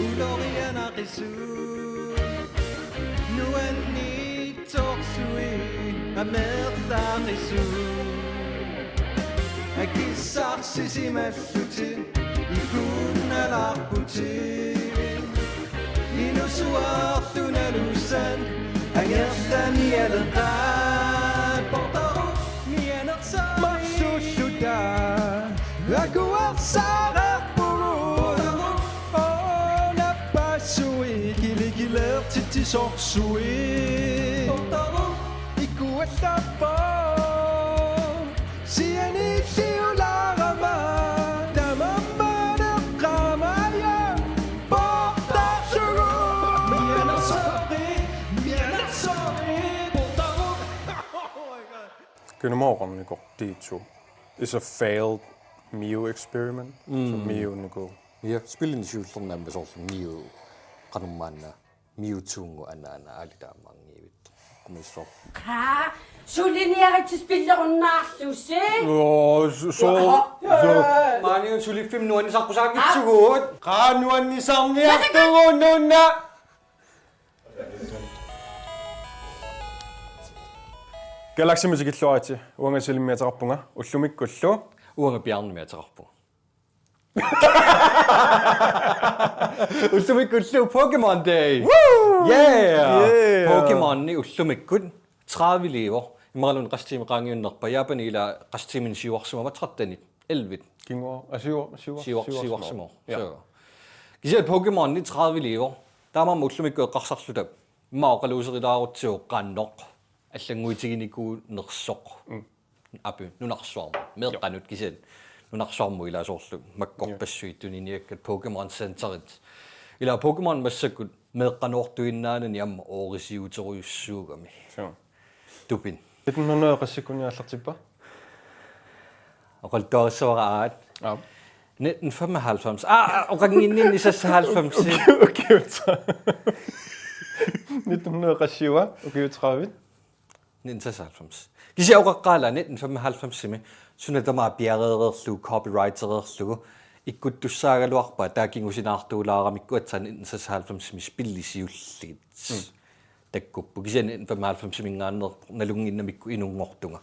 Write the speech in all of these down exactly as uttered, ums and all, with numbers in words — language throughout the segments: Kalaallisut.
Ulorianaqisut nuanniitsorsuit amerlaqisut akissarsisimallutit ikunnalarputit. Inusuarlu nalusat angerlanialeqaat portaru mianersoq marsulluta akuersareerpugut. Portaru nappassui kilikilertitsisorsui portaru ikuallappoq. Sianiilliulaarama tamammaneqqaamaja portarsugu. Mianersoq, mianersoq, portaru. Kinomoorniko D two is a failed Miu experiment. Mm. So Miu niko. Ja, spillini siullernaamma soorlu Miu qanormaanna Mewtwongu anaana aalitaamaanngivit. Kumissoq. Haa, suliniaritsi spillerunnaarlusi. Oo, so, so, so. Maani suliffimmi nuannisaqqusaanngitsugut. Qaa nuannisarniartugut nunna. Galaxymut tikilluaritsi, uanga Silimmi ateqarpunga, ullumikkullu. Uanga Bjarnemi ateqarpunga. Ullumikkullu Pokémon Day. Woo! Yeah! Yeah! Pokémoni ullumikkut tredive-liivoq. Imaluunniit qassit tiimit qaangiunnerpa. Jaapani ila qassit tiimit siuarsimava, tretten-it, elleve-it. Kinguaq, a, siuar-, siuar-, siuar-, siuarsimavoq. Siuarsimavoq. Ja. So. Kisianni Pokémoni tredive-liivoq. Taamaammat ullumikkut eqqarsarluta. Immaqa oqaluuserilaarutsigu qanoq allannguitiginikuunersoq. Mm. Api, nunarsuarmi. Meeqqanut kisianni. Nunarsuarmi ilaa soorlu. Makkorpassuit tuniniakkat Pokémon Centerit. Ilaa Pokémon massakkut meeqqanoortuinnaanani aamma oorisiuterujussuugami. Suu. Tupin. Nitten hundrede qassikkuniit aallartippa? Oqaluttuarissavara aat. Aap. Nitten femoghalvfems. Ah, ah, oqanginninni seksoghalvfems. Okay, okay, okay. Nitten hundrede qassiua, okay, tredive. Nitten seksoghalvfems. Kisianni oqaqqaalaat nitten femoghalvfemsimi suna tamaat piareereerlugu, copyrightererlugu, ikkuttussaagaluarpaat taava kingusinaartuulaaramikku aatsaat nitten seksoghalvfemsimi spillit siulliit. Mm. Takkupput. Kisianni nitten femoghalvfemsiminngaanneerpoq nalunnginnamikku inunngortunga.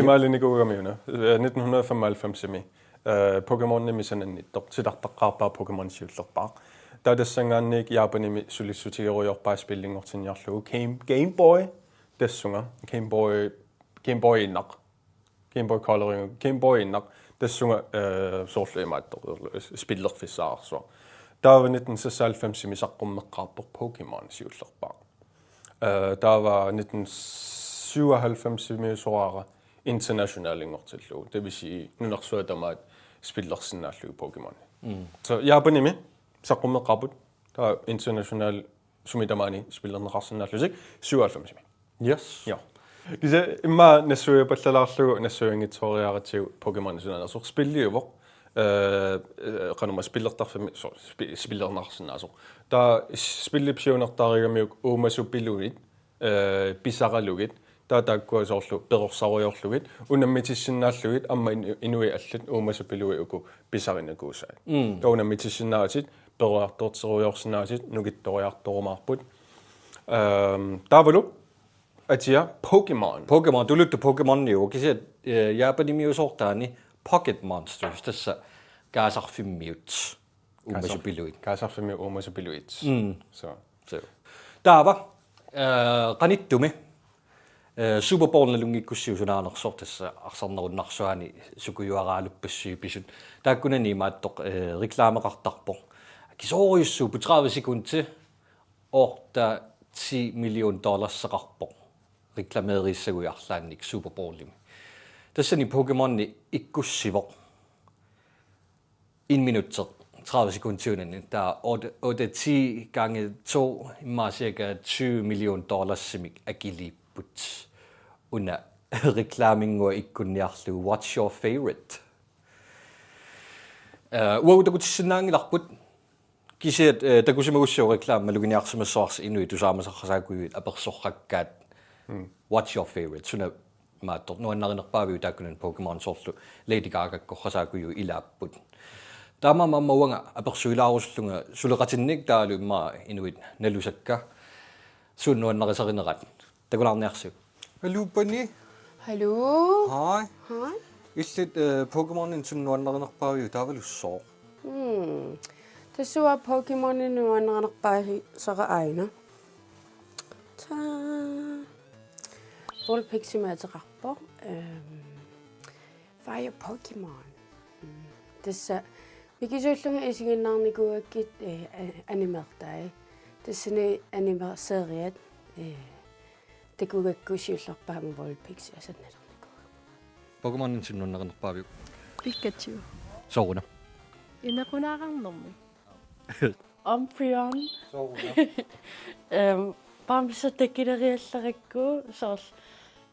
Imaalinnikuugamiuna, eh, nitten hundrede femoghalvfemsimi, eh, Pokémonimik sananiittoq, sitartaqqaarpaa Pokémon siullerpaaq. Taava tassanngaanniit Japanimi sulissutigerujoorpaa spillinngortinniarlugu Game, Game Boy, tassunga, Game Boy, Game Boyinnaq. Game Boy Color, Game Boyinnaq, tassunga, eh, soorlu imaattoq, spillerfissaarsuaq. Taava nitten seksoghalvfemsimi saqqummeqqaarpoq Pokémon siullerpaaq. Eh, taava nitten syvoghalvfemsimiusoraara internationalinngortillugu. Det vil sige, nunarsuaq tamaat spillersinnaallugit Pokémon. Mm. Så Japanimi saqqummeqqaarput, taava international sumi tamaani spillerneqarsinnaallutik syvoghalvfemsimi. Yes. Ja. Kisianni immaqa nassuiaapallalaarlugu nassuianngitsooriaratsigu Pokémon sunaanersoq spilliuvoq. Eh, eh, qanormaa spillertarfimmi, so, spi-, spillerneqarsinnaasoq. Taava spillip siunertariigamiuk uumasupiluit, eh, pisaralugit, taava taakkua soorlu perorsarujoorlugit, unammitissinnaallugit, aamma inu-, inuit allat uumasupiluit uku pisarinikuusaat. Mm. Taava unammitissinnaavatit, peroriartorterujoorsinnaavatit, nukittoriartorumaarput. Ehm, taavalu atia Pokémon. Pokémon, tuluttut Pokémoniuvoq, kisianni, eh, Japanimiusoortaani Pocket Monsters, tassa kaasarfimmiut uumasupiluit. Kaasarfimmiut uumasupiluit. Mm. So. So. Taava, eh, qanittumi, eh, Super Bowl nalunngikkussiuk sunaanersoq, tassa arsarnerunnarsuani sukujuaraaluppassuit pisut. Taakkunani imaattoq, eh, reklameqartarpoq. Akisoorujussuupput tredive sekundi, otte, ti million dollarseqarpoq. Reklameeriissaguit arlaannik Super Bowlimi. Tassani Pokémoni ikkussivoq. En minut, tredive sekundiunani. Taava otte, otte ti gange to, immaqa cirka tyve million dollarsimik akiliipput. Una reklaminngua ikkunniarlugu, "What's your favorite?" Eh, uagut takutissinnaanngilarput. Kisianni, eh, takusimagussiuk reklame maluginiarsimassavarsi inuit tusaamasarpassuit apersorpakkaat. Mm. "What's your favorite?" Suna Imaattoq nuannarinerpaaviuk taakkunani Pokémon, soorlu Lady Gagakkorpassuit ilaapput. Taamaammat aamma uanga apersuilaarusullunga suleqatinnik taavalu immaqa inuit nalusakka, suut nuannarisarinerat. Takulaarniarsiuk. Aluuppani. Hallo. Hej. Hej. Illit, øh, Pokémoninik suut nuannarinerpaaviuk taavalu sooq? Hmm. Tassa uanga Pokémoninik nuannarinerpaasara aana. Ta. Vulpiximik ateqarpoq. Øhm, Fire Pokémon. Mm. Tassa mikisuullunga isiginnaarnikuugakkit, eh, a-, animertai. Tassani animerseriat, eh, takugakku siullerpaamik Vulpix asannalernikuuvoq. Pokémoninik suut nuannarinerpaaviuk? Pikachu. Sooruna? Inequnaaqarnermi. Umbreon. Sooruna? Øhm, bamse takileriallarakku soorlu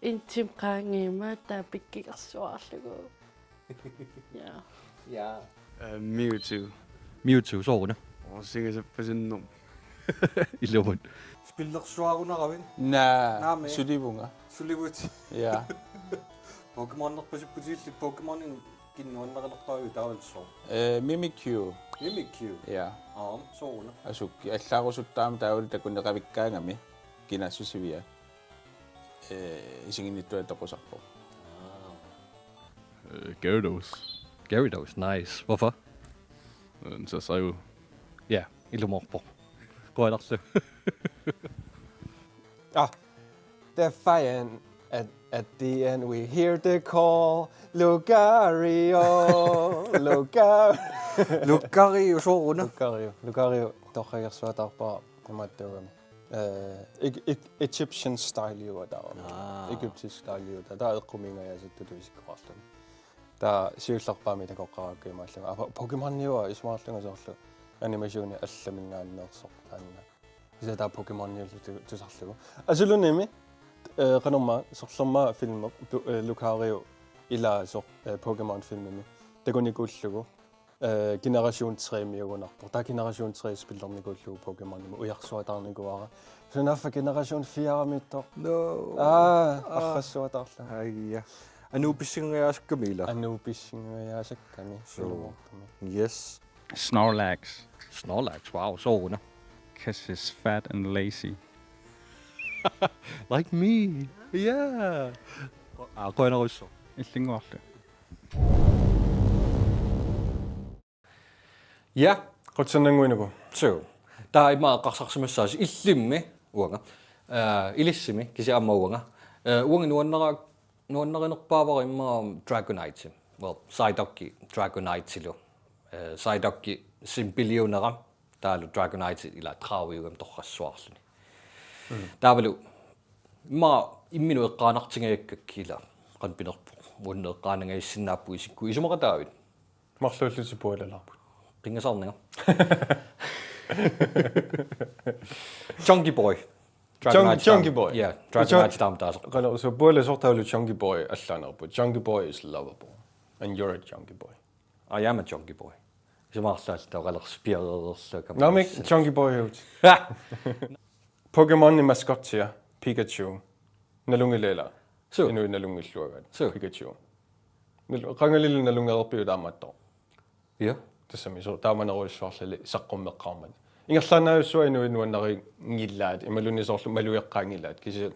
en time qaangiumaat taava pikkigersuarlugu. Ja. Ja. Øh, Mewtwo. Mewtwo, sooruna? Orsigisappasinnerm. Ilumut. Spillersuarunaravit? Naa, Naamik. Sulivunga. Sulivut. Ja. Pokémonerpasipputit illit Pokémoninik nuannarinerpaaviuk taavalu sooq? Øh, Mimikyu. Mimikyu? Ja. Aam, sooruna? Asuk, allaarusuttaarami taavalu takuneqavikkaangami. Kinaassusiviat. Øh, isiginnittut toqusarpoq. Ah. Øh, Gyarados. Gyarados, nice. Hvorfor? Øh, den ser sej ud. Ja, ilumoorpoq. Qujanarlu. Ah, defiant. At, at the end we hear the call. Lucario, Lucario. Lucario, sooruna? Lucario. Lucario, torragersuataarpara imaattuugami. Øh, Eg-, Eg-, Egyptian style-iuvoq taava. Aa. Egyptisk style-iuvoq taava. Taava eqqumiingajaasittutut isikkoqarluni. Taava siullerpaamik takoqqaarakkit imaallunga. Aa, Po-, Pokémon-iuvoq isumaqarlunga soorlu animationi allaminngaanneersoq taanna. Kisianni taava Pokémon-iullugu tu-, tusarlugu. Asulunimi, øh, qanormaa, sorlermaa filmi, Lu-, øh, Lucario ilaasoq, øh, Pokémon-filmimi. Takunikuullugu. Øh, generation tre-miugunarpoq. Taava generation tre spillernikuullugu Pokémonimut ujarsuataarnikuuara. Sunaaffa generation fire-miittoq. No. Aa, ah, arrassuataarlunga. Aja. Anubissingajaasakkamik ila. Anubissingajaasakkamik. So. Ilumoortumik. Yes. Snorlax. Snorlax, wow, sooruna? 'Cause he's fat and lazy. Like me. Yeah. Aa, qujanarsuaq. Illinnguarlu. Ja. Qutsannannguinuku. Suu. Taava immaqa eqqarsarsimassaasi illimmi uanga. Øh, ilissimi kisianni aamma uanga. Øh, uanga nuannara-, nuannarinerpaavara immaqa Dragonite. Well, Psyducki Dragonite-ilu. Øh, Psyducki simpeliunera taavalu Dragonite ila drageugami torrassuarluni. Mm. Taavalu immaqa imminut eqqaanartingajakkakka ila qanoq pinerpoq. Uannut eqqaanangajassinnaappugut isikku isumaqataavit. Marluullutik pualalaarput. Qinngasaarnanga. Chunky Boy. Chun-, Dragonite Chunky taam-, Boy. Ja, Dragonite Chun-, taama taasaq. Qanoq, so pualasoq taavalu Chunky Boy allaanerput. Chunky Boy is lovable. And you're a Chunky Boy. I am a Chunky Boy. Isumaqarlaallu taava qalersi piareererlua kama. Naamik, Chunky Boy-ut. Pokémon-ip maskottia, Pikachu. Nalunngilara ila. Suu. Inuit nalunngilluagaat. Suu. Pikachu. Nal-, qangalili nalunngereerpiuk taamaattoq? Ja. Tassami suu, taamanerujussuarlili saqqummeqqaarmat. Ingerlaannavissua inuit nuannarinngilaat, imaluunniit soorlu malugeqqaanngilaat, kisianni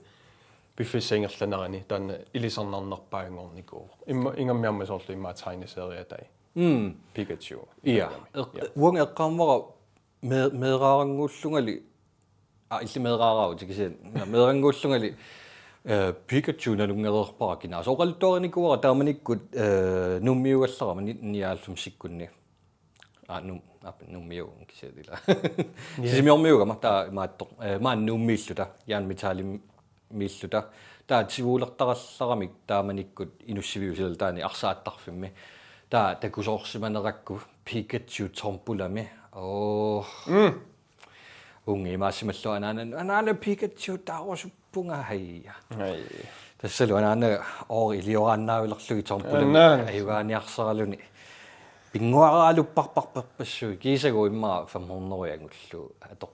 piffissap ingerlanerani taanna ilisarnarnerpaaginngornikuuvoq. Imma, ingammik aamma soorlu immaqa tegneseriatai. Mm. Pikachu. Ja. Eq-, ja. Uanga eqqaamavara me-, meeraarannguullungali, aa, illit meeraaraavutit kisianni, ja, meerannguullungali, øh, Pikachu nalunngereerpara kinaasut. Oqaluttuarinikuuara taamanikkut, øh, Nuummiugallarama ni-, nioghalvfemsikkunni. Aa, Nuum-, aa, Nuummiu kisianni ila. Ja. Sisimiormiuugama taava imaattoq. Øh, maani Nuummiilluta, Jan Mitalim-, miilluta. Taava tivuulertarallaramik taamanikkut inussiviusilaltaani arsaattarfimmi. Taava takusoorsimanerakku Pikachu Tompulami. Oo. Mm. Uunga imaassimallunga anaana, anaana Pikachu taarusuppunga haja. Ai. Tassalu anaana oori ilioraannaavilerlugit Tompulami. Anaana. Ajugaaniarsaraluni. Pinnguaraalupparparperpassuit kiisagu immaqa fem hundrede angullugu atoq.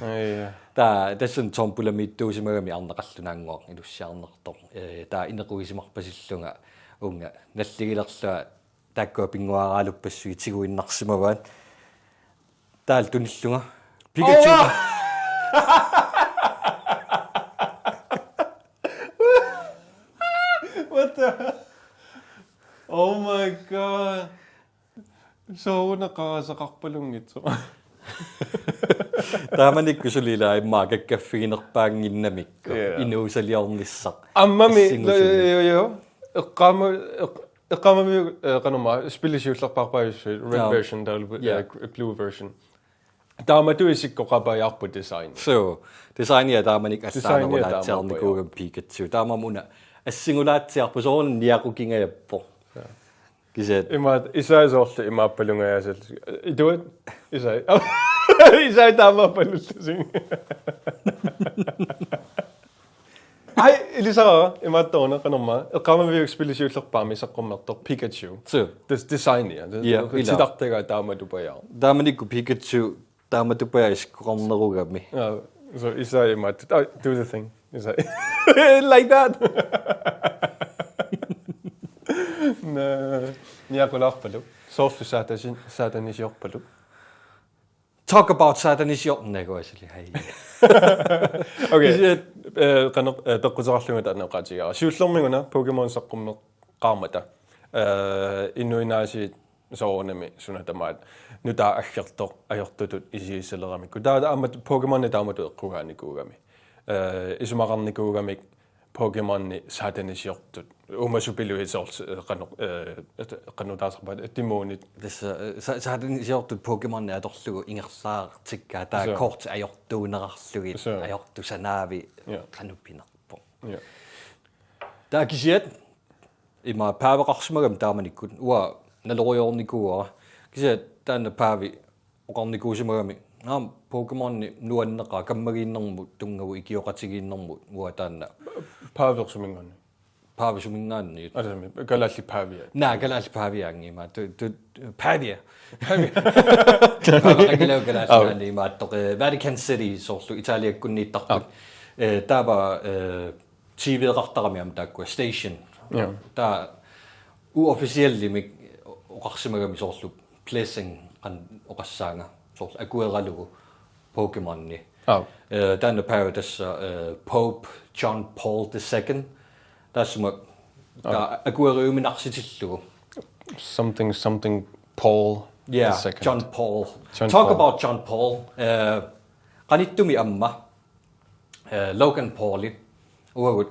Ai, ja. Taava tassani tombolamittuusimagami arnaq qallunaannguaq inussiarnartoq. Ee, taava inequgisimarpasillunga uunga nalligilerlunga taakkua pinnguaraaluppassuit tiguinnarsimavaat. Taavalu tunillunga. Pikachu. Oh! What the? Oh my god. Soorunami qarasaqarpalunngitsoq. Taamanikkut suli ila immaqa kakkaffiginerpaannginnamikku. Ja. Inuusaliornissaq. Aammami, assingusunut. Jo, jo, jo. Eqqaama-, eq-, eqqaamaviguk, eh, qanormaa, spilli siullerpaarpaajussuit, red, ja, version, taavalu, ja, eh, blue version. Taamatut isikkoqarpajaarpoq design. So, designia taamanikkut, designia allaanerulaatsiarnikuugami taamaappajaarpoq. Pikachu. Taamaammat una assingulaatsiarpoq, soorunami niaqukingajappoq. Ja. Kisianni. Imaat, isai soorlu imaappalungajaasal. Ituat? Isai. Isai taamaappalullusi. Ai, ilisarara, imaattoq una, qanormaa. Eqqaamaviguk spilli siullerpaami saqqummertoq Pikachu. Suu. Des-, designia. Ja, ila. Titartagaa taamatupajaaq. Taamanikkut Pikachu taamatuppajaaq isikkoqarnerugami. Ja, so isai imaat. Oh, do the thing. Isai. Like that. Naa, niaqulaarpalu. Soorlu saatasin-, saatanisiorpalu. Talk about saatanisiornagu asuli, hej. Okay. Kisianni, eh, qanoq, eh, peqquteqarlunga taanna oqaatigaara. Siullermik una Pokémon saqqummeqqaarmata. Eh, inuinaasiit soorunami suna tamaat nutaaq aggertoq ajortutut isigissaleramikku. Taava aamma Pokémoni taamatut eqqugaanikuugami. Eh, isumaqarnikuugamik Pokémoni saatanisiortut. Uumasupiluit soorlu, eh, qanoq, eh, qanoq taasarpaat, eh, dæmonit. Tassa, eh, sa-, saatanisiortut Pokémoni atorlugu ingerlaartikkaat taava, suu, korti ajortuunerarlugit, suu, ajortussanaavit, ja, qanoq pinerpoq. Ja. Taava kisianni ima paaveqarsimagami taamanikkut uanga naloriornikuuara. Kisianni taanna paavi oqarnikuusimagami, aamma Pokémoni nuanneqaaq kammagiinnermut tunngaviit ikioqatigiinnermut uanga taanna. Paaveq suminngaanniit? Paavi suminngaanniit. Asami, kalaallit paavia. Naa, kalaallit paaviaanngimmat. Tu, tu, paavia. Paavia. Paavia qangilagu kalaallit, au, naani imaattoq, eh, Vatican City soorlu Italiakkunniittarput. Au. Eh, taava, eh, T V-qartarami aamma taakkua station. Ja. Taava uofficiellimik oqarsimagami soorlu blessing qanoq oqassaanga, soorlu akueralugu Pokémoni. Aap. Eh, taanna paavi tassa, eh, Pope John Paul the Second. Taassuma, aap, taava akueriuminarsitillugu. Something, something Paul, yeah, the Second. John Paul. John Paul. Talk about John Paul. Eh, qanittumi aamma eh, Logan Pauli. Uagut.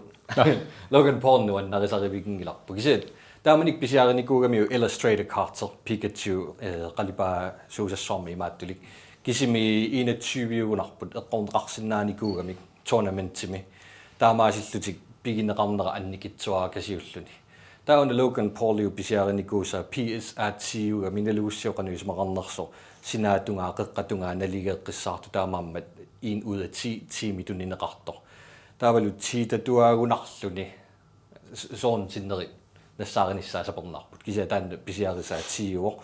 Logan Paul nuannarisariviginngilarput. Kisianni taamanikkut pisiarinikuugamiuk Illustrator Carter, Pikachu, eh, qalipaasuusassuarmik imaattulik. Kisimi enogtyve-ugunarput eqqorneqarsinnaanikuugamik tournamentimi. Taamaasillutik pigineqarnera annikitsuarakasiulluni. Taava una Logan Pauliup pisiarinikuusaa P S A ti-ugami, nalugussiuk qanoq isumaqarnersoq, sinaatungaa qeqqatungaa naligeeqqissaartoq, taamaammat en ud af ti tiimit tunineqartoq. Taavalu ti-tatuaagunarluni s-, soorunami sinneri nassaarinissaat sapernarput. Kisianni taanna pisiarisaa ti-uvoq.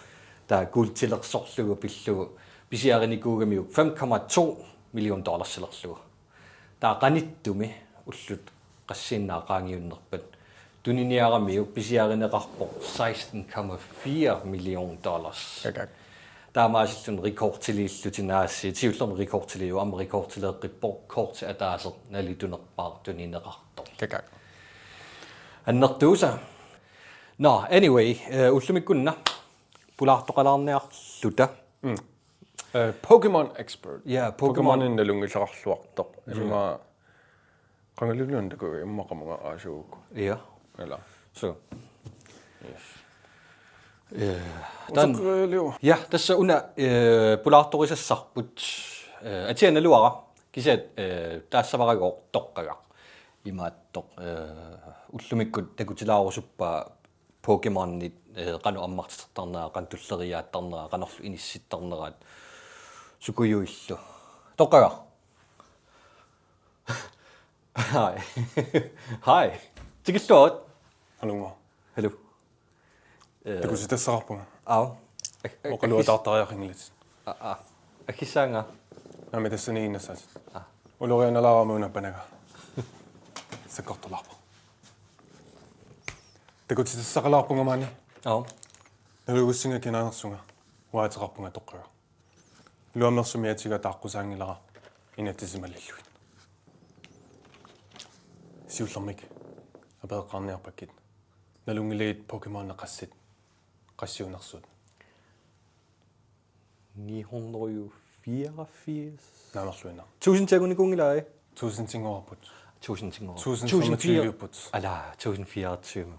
Taava kuultilersorlugu pillugu pisiarinikuugamiuk fem komma to million dollarsilerlugu. Taava qanittumi ullut qassiinnaat qaangiunnerpat tuniniaramiuk pisiarineqarpoq seksten komma fire million dollars. Kakak. Taamaasilluni rekordiliillutik naasii, siullermik rekordiliivoq, aamma rekordileeqqippoq korti ataaseq nalitunerpaaq tunineqartoq. Kakak. Annertuusa. Nå, anyway, eh, ullumikkunna pulaartoqalaarniarluta. Mm. Eh, Pokémon expert. Ja, Pokémon. Pokémoninik nalunngilluarluartoq. Ja. Ima qangalilluun takuga immaqa qamunga aasuuku. Ja. Ila. So. Yes. Eh, tan-, utoqqaliu. Ja, tassa una, eh, pulaartorisassarput. Eh, atia naluara. Kisianni, eh, taassavaragooq toqqagaq. Imaattoq, eh, ullumikkut takutilaarusuppaa Pokémonit, eh, qanoq ammartitertarnera, qanoq tulleriiaattarnera, qanorlu inissittarneraat, sukujuillu. Toqqagaq. Hej. Hej. Tikilluarit. Hallo. Hallo. Eh, takutitassaqarpunga. Aap. Ak-, ak-, oqaluataartariaqanngilatit. Aa, aa. Akissaanga. Naamik, tassaniinnassaatit. Aa. Ulorianalaarami una panaga. Sakkortulaarpoq. Takutitassaqalaarpunga maani. Aa. Nalugussinnga kinaanersunga. Uaateqarpunga toqqiga. Iluamik sumi atiga taaqqusaanngilara inatsisimalillugit. Siullermik apereqqaarniarpakkit. Nalunngilagit Pokémon qassit qassiunersut? Ni hundrede og fireogfirs. Naamerluinnaq. Tusind tiagunikuunngilai? Tusind tingoorput. Tusind tingoor. Tusind femogtyve-put. Ala, tusind fireogtyve.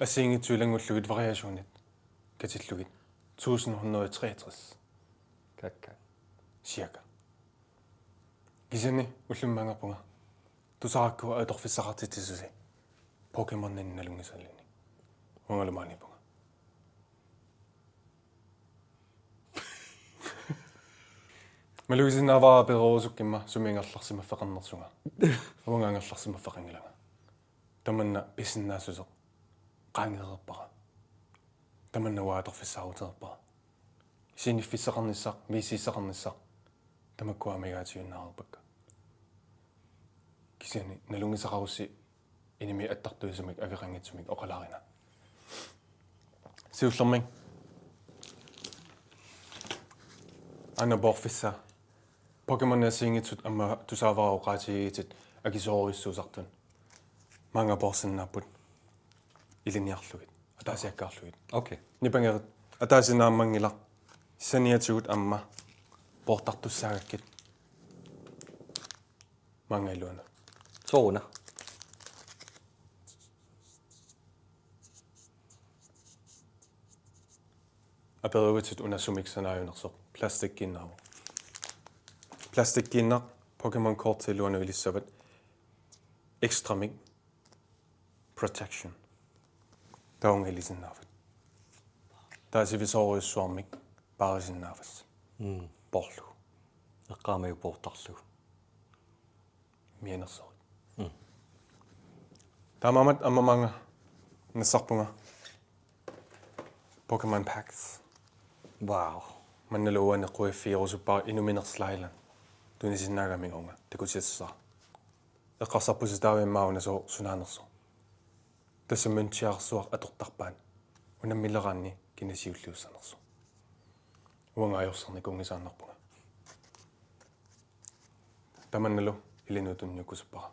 Assigiinngitsut ilanngullugit variationit katillugit. Tusind hundrede og treogtres. Kakka. Cirka. Kisianni ullumi maanngarpunga. Tusarakku atorfissaqartitsisusi. Pokémoninik nalunngisalinnik. Uangalu maaniippunga. Malugisinnaavara pererusukkimma sumi ingerlarsimaffeqarnersunga. Uanga ingerlarsimaffeqanngilanga. Tamanna pisinnaassuseq qaangereerpara. Tamanna uanga atorfissaarutereerpara. Siniffissaqarnissaq, V C-ssaqarnissaq. Tamakkua amigaatigiinnaareerpakka. Kisianni nalunngisaqarussi inimi attartuisumik akeqanngitsumik oqalaarina. Siullermik. Aana poorfissaa. Pokémon assigiinngitsut aamma tusaavara oqaatigigitit akisoorujussuusartut. Maanga poorsinnaapput ilinniarlugit. Ataasiakkaarlugit. Okay. Nipangerit. Ataasiinnaq aamma inngilaq. Saniatigut aamma poortartussaagakkit. Maanga iluanut. Sooruna. Aperiuvutit una sumik sanaajunersoq. Plastikkiinnaavoq. Plastikkiinnaq Pokémon korti iluanut ilissavat. Ekstramik. Protection. Taunga ilisinnaavat. Taava sivisoorujussuarmik paarisinnaavat. Mm. Poorlugu. Eqqaamajupoortarlugu. Mianersorit. Mm. Taamaammat aamma maanga nassarpunga Pokémon Packs. Wow. Mannalu uani quiffigerusuppara inuminersilaalan. Tunisinnaagami uunga. Takutitassara. Eqqarsarpusi taava immaqa una soo sunaanersoq. Tassa møntiarsuaq atortarpaat. Unammileraanni kinasiulliussanersoq. Uanga ajorsarnikuunngisaannarpunga. Tamannalu ilinnut tunniukkusuppara.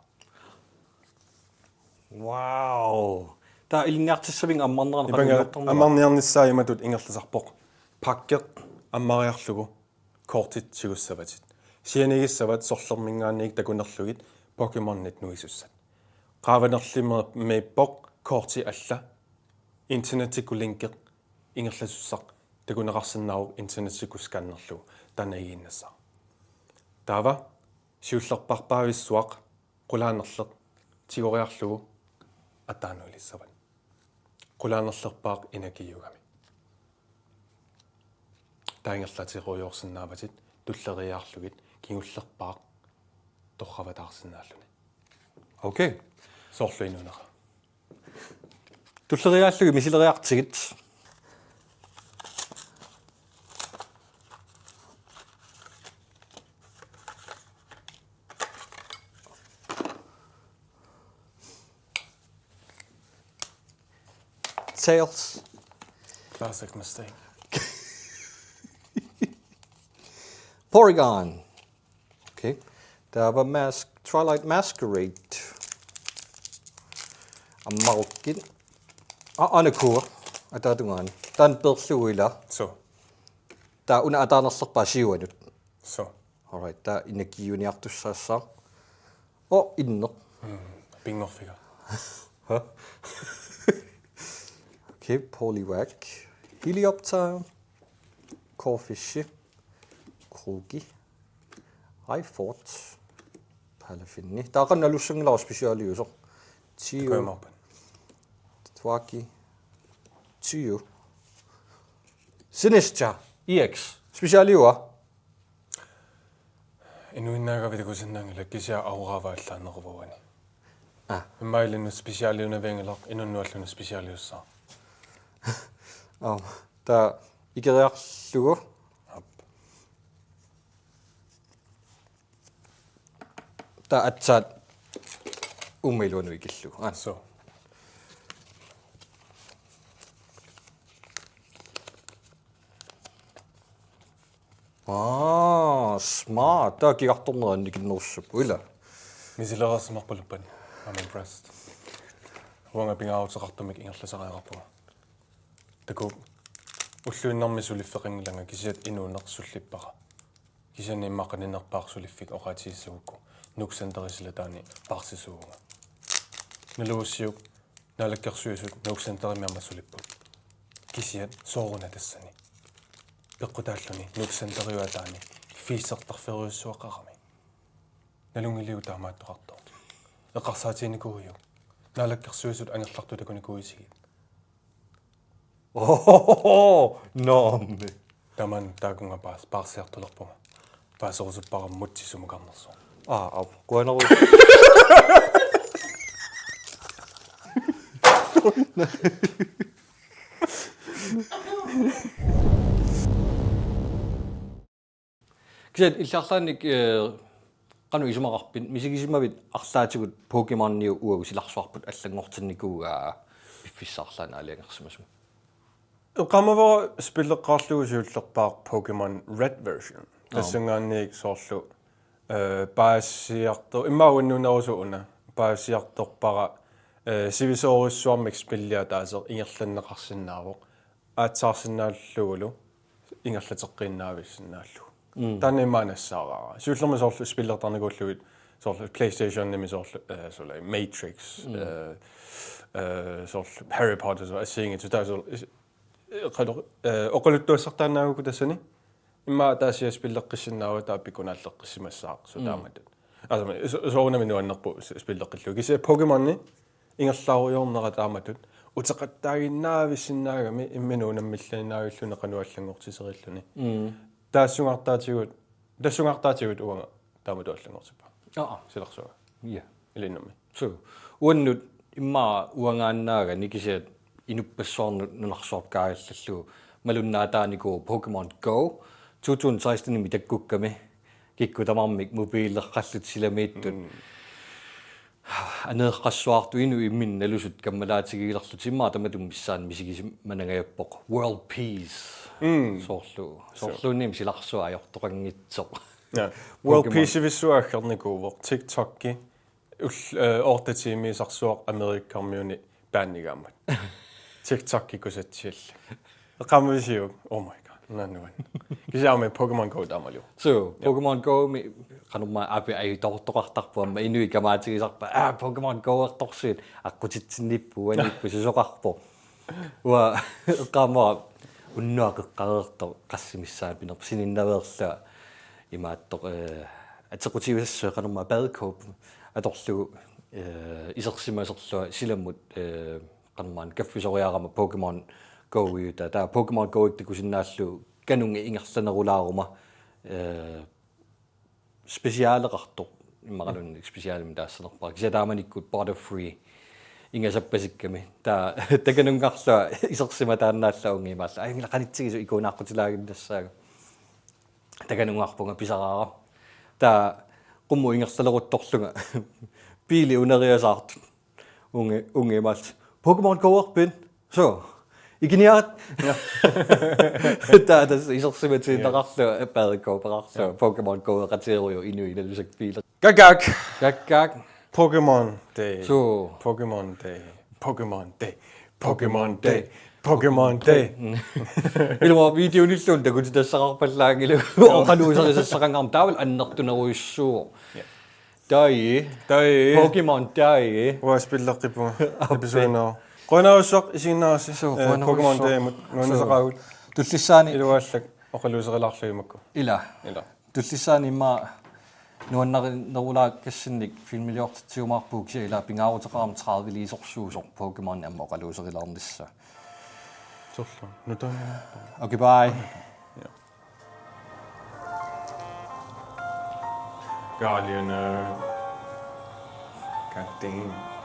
Wow. Taava ilinniartissavinnga ammarnerani. Nipangerit, qanoq iortarnera? Ammarniarnissaa imatut ingerlasarpoq. Pakkeq ammariarlugu kortit tigussavatit. Sianigissavat sorlerminngaanniit takunerlugit Pokémonit nuisussat. Qaavanerlimiippoq korti alla. Internettikkut linki ingerlasussaq takuneqarsinnaavoq internettikkut scannerlugu taanna igiinnassaaq. Taava siullerpaarpaavissuaq qulaanerleq tigoriarlugu ataanut ilissavat. Qulaanerlerpaaq energiiugami. Taava ingerlaterujoorsinnaavatit tulleriiaarlugit kingullerpaaq torravataarsinnaalluni. Okay. Soorlu inunera. Tulleriiaarlugit misileriartigit. Tails. Classic mistake. Porygon. Okay. Taava Mask, Twilight Masquerade. Ammarukkit. Ah, aana Kua. Ataatungaani. Taanna peerlugu ila. So. Taava una ataanerlerpaa siuanut. So. All right, taava energiiuniartussaassaaq. Oh, inneq. Mm, pinngorfiga. Huh? Okay, Poliwag. Helioptile. Corphish. Krugi. Hyford. Palafini. Taava qanoq alussanngilara specialiusoq? Tiu. Takujumaarpat. Twaki. Tiu. Sinistcha. E X. Specialiua? Inuinnaagavit takusinnaanngillat kisianni auraava allaanneruvoq uani. Ah. Immaqa ilinnut specialiunavianngilaq, inunnut allunut specialiussaaq. Aap. Taava ikeriarlugu. Aap. Taava aatsaat uumma iluanut ikillugu. Aana. So. Aa, smart. Taava kigartorneq annikinnerussapput, ilaa. Misilereersimarpuluppani. I'm impressed. Uanga pingaaruteqartumik ingerlasariaqarpunga. Takuuk, ulluinnarni suliffeqanngilanga kisianni inuuneq sullippara. Kisianni immaqa qaninnerpaaq suliffik oqaatigissagukku Nuuk Centeri silataani paarsisuuvunga. Naluussiuk Naalakkersuisut Nuuk Centerimi aamma sulipput. Kisianni sooruna tassani peqqutaalluni Nuuk Centeriup ataani fiisertarfeerujussuaqarami. Nalunngiliuk taamaattoqartoq? Eqqarsaatiginikuuiuk? Naalakkersuisut angerlartut takunikuuisigit? Ohohoho, naammi. Tamanna taakunga paas-, paarsiartulerpunga. Paaserusuppara Mutsi sumukarnersoq. Aa, au, qujanarujussuaq. Kisianni illit arlaannik, eh, qanoq isumaqarpit, misigisimavit arlaatigut Pokémoniuvoq, uagut silarsuarput allanngortinnikuuaa piffissaq arlaannik aalajangersimasunga? Eqqaamavara spilleqqaarlugu siullerpaaq Pokémon Red version. Aap. Tassanngaanniit soorlu, eh, paasiartor-, immaqa uannuunerusoq una, paasiartorpara, eh, sivisoorujussuarmik spilli ataaseq ingerlanneqarsinnaavoq. Aatsaarsinnaallugulu ingerlateqqiinnaavissinnaallugu. Mm. Taanna immaqa nassaaraara. Siullermik soorlu spillertarnikuullugit soorlu PlayStationimi soorlu, eh, soorlu Matrix, mm, eh, eh, soorlu Harry Potter, soorlu assigiinngitsut taava soorlu is-, eh, qalu-, eh, oqaluttuassartaannaagukkit tassani. Immaqa ataasiarluni spilleqqissinnaavara taava pikkunaalleqqissimassaaq, soorlu, mm, taamatut. Altså, so-, soorunami nuannerpoq s-, spilleqqillugu. Kisianni Pokémoni ingerlaarujoornera taamatut uteqattaaginnaavissinnaagami imminut unammilliinnaavilluni qanoq allanngortiteriilluni. Mm. Tassungaartaatigut, tassungaartaatigut uanga taamatut allanngortippara. Aa. Silarsuaga. Ja. Ilinnummi. So, uannut immaqa uangaannaagani kisianni inuppassuarnut nunarsuarput kaajallallugu malunnaataanikuuvoq Pokémon Go. To tusind seksten-imi takkukkami kikkut tamarmik mobileqqallutik silamiittut. Mm. Aneeqqassuartut inuit imminnut nalusut kammalaatigiilerlutik, immaqa tamatuma missaani misigisimannangajappoq World Peace. Mm. Soorlu, so, soorluunniit silarsuaq ajortoqanngitsoq. Ja. World Pokémon. Peace-ivissuaq aggernikuuvoq. TikTok-i ul-, eh, otte tiimiisarsuaq Amerikamiuni baanigaammat. TikTok-i kusatsiallu. Eqqaamavisiuk? Oh my god. Nanuan. Kisianni Pokémon Go taamaaliu. So, ja. Pokémon Go-mi qanormaa api ajutoortoqartarpoq, aamma inuit kamaatigisarpaat, aa, Pokémon Go-ertorsuit aqqutitsinniippoq, uaniippoq, susoqarpoq. Uanga eqqaamavara unnuaq eqqareertoq qassit missaat pinerpoq, sininnaveerlunga imaattoq, eh, atequtigisassooq qanormaa badekåbe atorlugu, eh, isersimasorlunga silamut, eh, qanormaa kaffisoriarama Pokémon Go-iutaa. Taava Pokémon Go-ikkut takusinnaallugu kanunga ingerlanerulaaruma, eh, specialeqartoq, immaqaluunniit specialimik taassanerpara. Kisianni taamanikkut Butterfree ingasappasikkami. Taava takanunngarlunga isersimataannaallunga uunga imaallugu: Ai, mila qanitsigisut, ikuunaaqqutilaannassaanga. Takanunngarpunga pisaraara. Taava qummut ingerlaleruttorlunga biili uneriasaartut. Uunga, uunga imaallutik: Pokémon Go-erpit? So, ikiniaat. Ja. Taava tassa isersimatiinnaqarlunga, ja, badekåbeqarlunga, ja, Pokémon Go-eqatigerujuk inuit nalusakka biileq. Gak, gak. Gak, gak. Pokémon Day. So. Pokémon Day. Pokémon Day. Pokémon Day. Pokémon Day. Ilumut videonilluunniit takutitassaqarpallaanngilagut. Joo. Oqaluuserisassaqanngimmat taavalu annertunerujussuuvoq. Ja. Day. Day. Pokémon Day. Uanga spilleqqippunga. Appi. Episode nul. Qujanarsuaq isiginnaarassi. So, eh, qujanarsuaq. Pokémon Day-mut. So. Nuannisaqaagut. Tullissaani. Iluaallak oqaluuserilaarlugit makku. Ila. Ila. Tullissaani immaqa nuannarinnerulaakassinnik filmiliortitsiumaarpugut, kisianni ila pingaaruteqarami tredive-liisorsuusoq Pokémon aamma oqaluuserilaarnissaa. Soorlu. Nutaamik. Okay, bye. Ja. Galioneer. God damn.